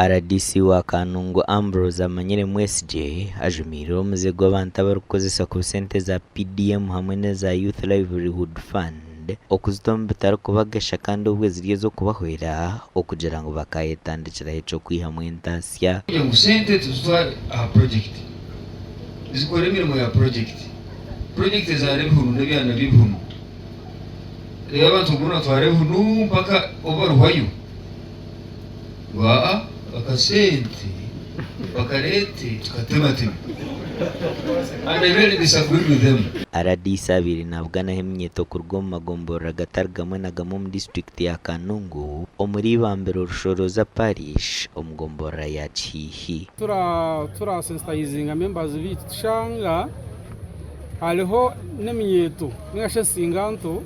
Rdc wa Kanungu Ambrose Amanyire Mwesigye ajumiirire omuze gw'abantu abarikukozesa kubi sente za PDM hamwe n'eza Youth Livelihood Fund okuzita omu bitarikubagasha kandi obwo ziri ez'okubahwera okugira ngu bakaayetandikiraho eky'okwihamu entaasya. Ngu sente tuzitware aha purojekiti zikore emirimo ya purojekiti. Purojekiti ezaara ebihunu n'ebyana by'ebihunu. Reero abantu baguma nibatwara ebihunu mpaka obu barihwayo. Ngu aa akasente bakareete tukatemateme. And I really disagreed with them. Rdc abaire nabuganaho eminyeeto kuruga omu magomborora gatari gamwe na gamwe omu disiturikiti ya Kanungu omuri Ibambiro Rushoroza Parish omu gomborora ya Kihiihi. Tura sensitayizinga members baitu tushanga hariho n'eminyeeto ninga shi ensinganto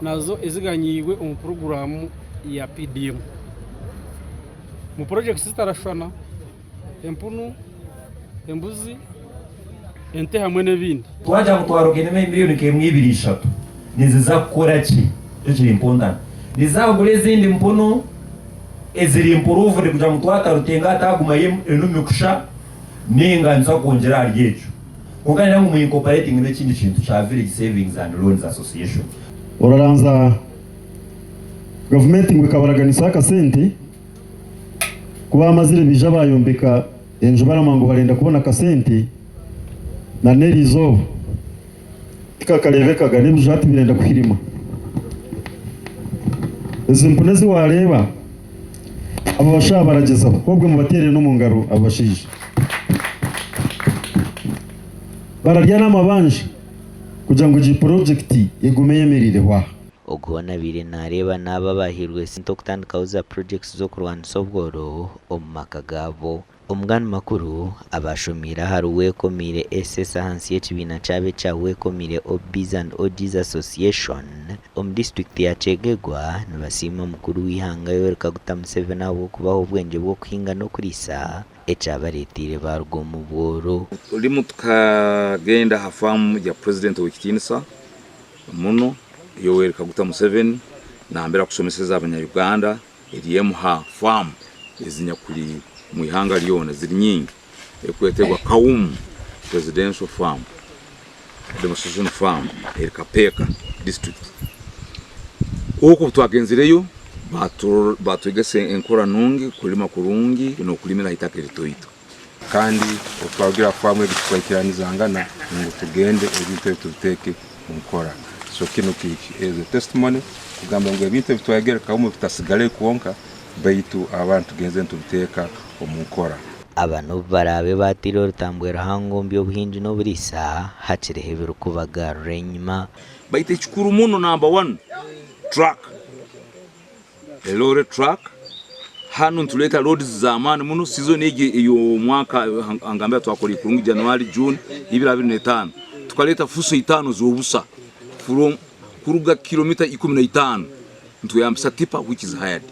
nazo eziganyiirwe omu puroguraamu ya PDM. Omu purojekiti zitarashushana, empunu, embuzi, ente hamwe n'ebindi. Twagira ngu twarogaine emiliyoni nk'emwe ibiri ishatu niziza kukora ki? Nikyo kiri important. Niziza kugura ezindi mpunu eziri improved kugira ngu twatarutenga hatagumayo enumi kusha ninga nituza kwongyera ahari ekyo. Kwonka niinyenda ngu mu incorporating n'ekindi kintu kya Village Savings and Loans Association. Oraranza gavumenti ngu ekabaraganisa akasente, ku baamazire baija baayombeka enju baramanya ngu barenda kubona akasente na n'eri izooba tikakareebekaga n'ebiju hati birenda kuhirima. Ezi mpunu ezi waareeba abo bashaija baragyezaho obwe mubateerere n'omu ngaro abo bashaija. Bararya n'amabanja kugira ngu egi purojekiti egume eyemereireho aha. Ogu hoona abaire naareeba n'abo abaahairwe sente okutandikaho za purojekiti z'okurwanisa obworo omu maka gaabo. Omugani makuru, abaashomiire ahari Wekomiire SS ahansi y'ekibiina kyabo ekya Wekomiire OBs and OGs Association omu disiturikiti ya Kyegegwa nibasiima mukuru w'eihanga Yoweri Kaguta Museveni ahabw'okubaha obwengye bw'okuhinga n'okuriisa ekyabareeteire baaruga omu bworo. Rimu tukagenda aha faamu ya purezidenti ow'ekitiinisa muno Yoweri Kaguta Museveni nambere akusomeseza abanya-Uganda eri emu ha faamu ezinyakuri omu ihanga ryona ziri nyingi erikwetebwa Kawumu Presidential Farm Demonstration Farm eri Kapeeka district. Okwo obutwagenzireyo batwegesa enkora nungi, kulima kurungi n'okulimira ha itaka eritoito. Kandi obu twarugire ha faamu egi tukaikiranizangana ngu tugende ebintu ebi tubiteeke omu nkora. So kinu ki is a testimony kugamba ngu ebintu ebi twayegere Kawumu bitasigaleyo kwonka baitu abantu tugenze nitubiteeka omu nkora. Aba n'obu baraabe baataire orutambwe ruhango omu by'obuhingi n'oburiisa, hakiriho ebirikubagarura enyima. Baitu ekikuru muno number one truck, a lorry truck, hanu nitureeta loads z'amaani muno season egi ey'omwaka ngambira twakora kurungi January, June 2025 tukareeta fuso itaano z'obusa from kuruga kilomita 15 nitweyambisa tipa which is hired.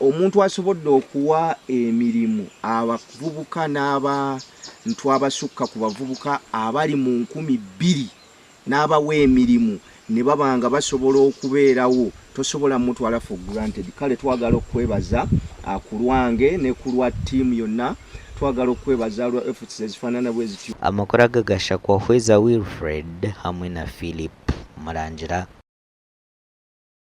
Omuntu asobodde okuwa emirimu abavubuka n'abantu abasukka ku bavubuka abali mu 2000 n'abawa emirimu ne baba nga basobola okubeerawo tosobola mutwala for granted. Kale twagala okukwebaza ku lwange ne ku lwa ttiimu yonna twagala okukwebaza lwa efforts ezifaanana bwe zityo. Amakuru aga gashakwa Hweza Wilfred hamwe na Philip Murangira.